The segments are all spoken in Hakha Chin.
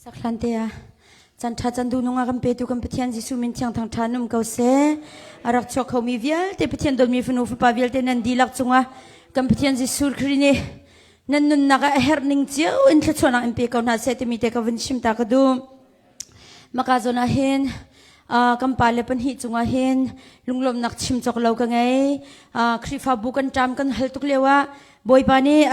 Sakhlan te ah chan tha chan du nunga kan petu kan Pathian Jesuh min thiang thang tha num ko se. A rak chuak khomi vialte Pathian dawtmi fanu fapa vialte nan dihlak cungah kan Pathian Jesuh Khrih nih nan nunnak ah a herh ning cio in thluachuahnak in pe ko hna seh timi te ka vun chim ta ka duh. Maka zawn ah hin kan pa le pahnih cungah hin lunglawmhnak chim cawk lo ka ngei. Khrihfabu kan ṭam kan hal tuk lio ah Bawipa nih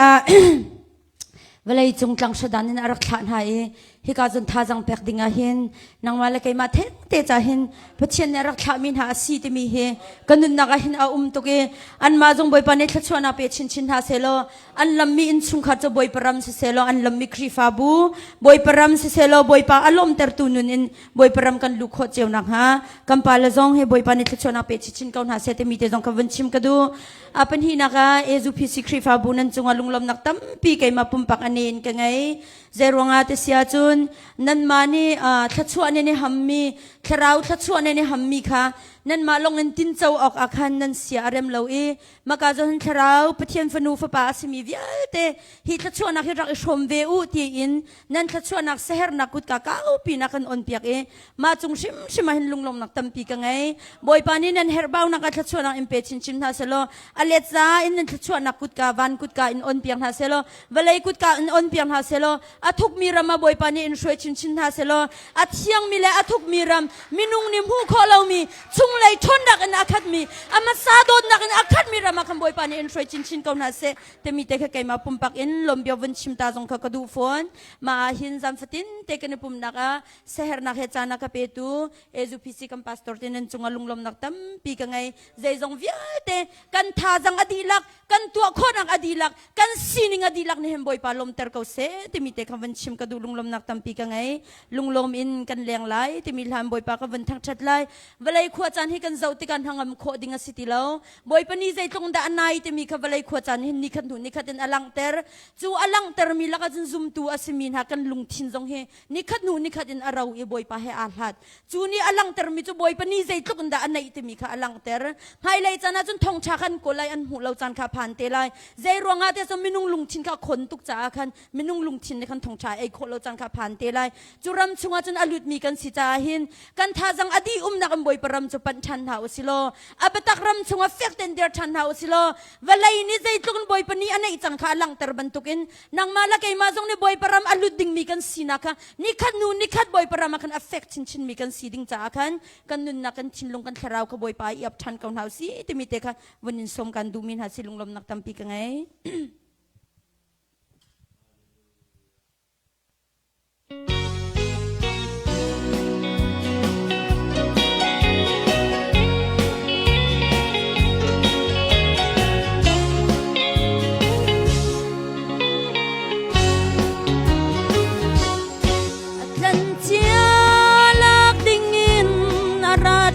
vawlei cung tlanghradan in a rak thlah hna i hika cun thazang pek ding ah hin nangmah le keimah thengte ca hin Pathian nih a rak thlahmi hna a si timi hi ka nunnak ah hin a um tuk i anmah zong Bawipa nih thluachuahnak pe chinchin hna sehlaw an lammi innchungkhar cu Bawipa ram sisehlaw an lammi Khrihfabu Bawipa ram sisehlaw Bawipa a lawmtertu nun in Bawipa ram kan luh khawh cio nakhnga kan pale zong hi Bawipa nih thluachuahnak pe chinchin ko hna seh timi te zong ka vun chim ka duh. A pahnihnak ah AZUPC Khrihfabu nan cungah lunglawmhnak tampi keimah pumpak ane in ka ngei. Zeiruangah ti si ahcun nanmah nih thluachuah nan i hammi, thlarau thluachuah nan i hammi kha nanmah lawng in tinco awk ah khan nan sia a rem lo i maka zawn thlarau Pathian fanu fapa a simi vialte hi thluachuahnak hi rak i hrawm ve u tiin nan thluachuahnak sehernak kutka kaupi na kan onpiak i mah cung hrimhrim ah hin lunglawmnak tampi ka ngei. Bawipa nih nan herhbaunak ah thluachuahnak in pe chinchin hna selaw a let za in nan thluachuahnak kutka van kutka in onpiak hna selaw vawlei kutka in onpiak hna selaw a thukmi ram ah Bawipa nih in hruai chinchin hna selaw a thiangmi le a thukmi ram minung nih hmuh khawh lomi chunglei ṭhawnnak in a khatmi a hmasa dawtnak in a khatmi ram ah khan Bawipa nih in hruai chinchin ko hna seh timi te kha keimah pumpak in lawmbia vun chim ta zong kha ka duh fawn. Mah ah hin zan fatin te kan i pumnak ah sehernak he caan a ka petu AZUPC kan pastor te nan cungah lunglawmnak tampi ka ngei. Zeizong vialte kan thazang a dihlak, kan tuah khawhnak a dihlak, kan sining a dihlak nih hin Bawipa lawmter ko seh timi te kha van chim ka duh. Lunglawmnak tampi ka ngei. Lunglawm in kan leng lai timi hlan Bawipa ka vun thangṭhat lai. Vawlei khua caan hi kan zoh tikah hnangam khawh ding a si ti lo. Bawipa nih zeitluk dah a nai timi kha vawlei khua caan hin nikhat hnu nikhat in a langhter. Cu a langhtermi lakah cun zumtu a simi hna kan lungthin zong hi nikhat hnu nikhat in a ro i Bawipa he aa hlat. Cu nih a langhtermi cu Bawipa nih zeitluk in dah a naih timi kha a langhter. Hmailei caan ah cun thawngṭha kha an kawl lai, an hmuh lo caan kha a phan te lai. Zei ruangah tiah cun minung lungthin kha a khon tuk caah khan minung lungthin nih khan thawngṭha ei khawh lo caan kha a phan te lai. Cu ram chungah cun a lutmi kan si caah hin kan thazang a dih umnak in Bawipa ram cu panh ṭhan hna u si law a biatak ram chungah fek tein dir ṭhan hna u si law vawlei nih zeitluk in Bawipa nih a neih cang kha a langhter bantukin nangmah le keimah zong nih Bawipa ram a lut dingmi kan sinak kha nikhat hnu nikhat Bawipa ram ah khan a fek chinchinmi kan si ding caah khan kan nunnak kan thinlung kan thlarau kha Bawipa i ap ṭhan ko hna u si timi te kha vun in sawm kan duhmi hna si lunglawmnak tampi ka ngei.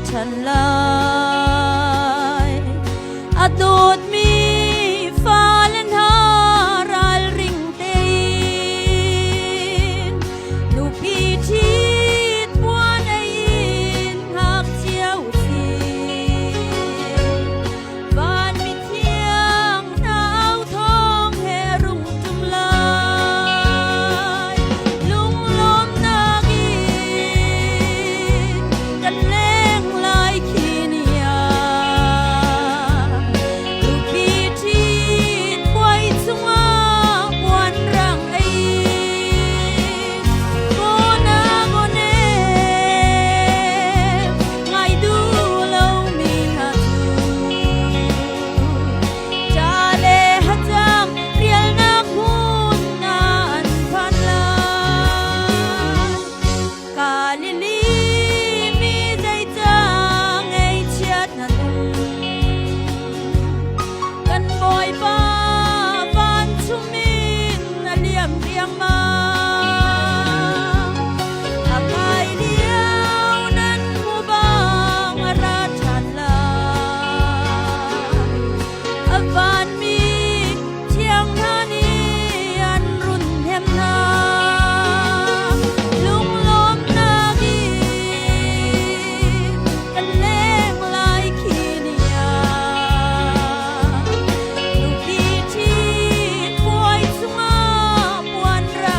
Ṭhan lai a dawtmi fale hna ralring tein nupi ṭhit puan ei in ngakchia usih. Van mithiang nau thawng he rung ṭum lai. Lunglawmnak in kan leng lai khi ni ah. Nupi ṭhit puai chungah puan rang ei ngai duh lomi hna cu cha le hacang rialnak hmun an phan lai. Galilee mi zeicah ngaihchiat nan um? Kan Bawipa vancung in a liam riangmang. A kai lio nan hmu bang a ra ṭhan lai. A vanmi thiang hna nih an run hnem hna. Lunglawmnak in kan leng lai khi ni ah. Nupi ṭhit puai chungah puan rang.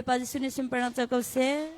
Bawipa Jesuh nih sunparnak co ko seh.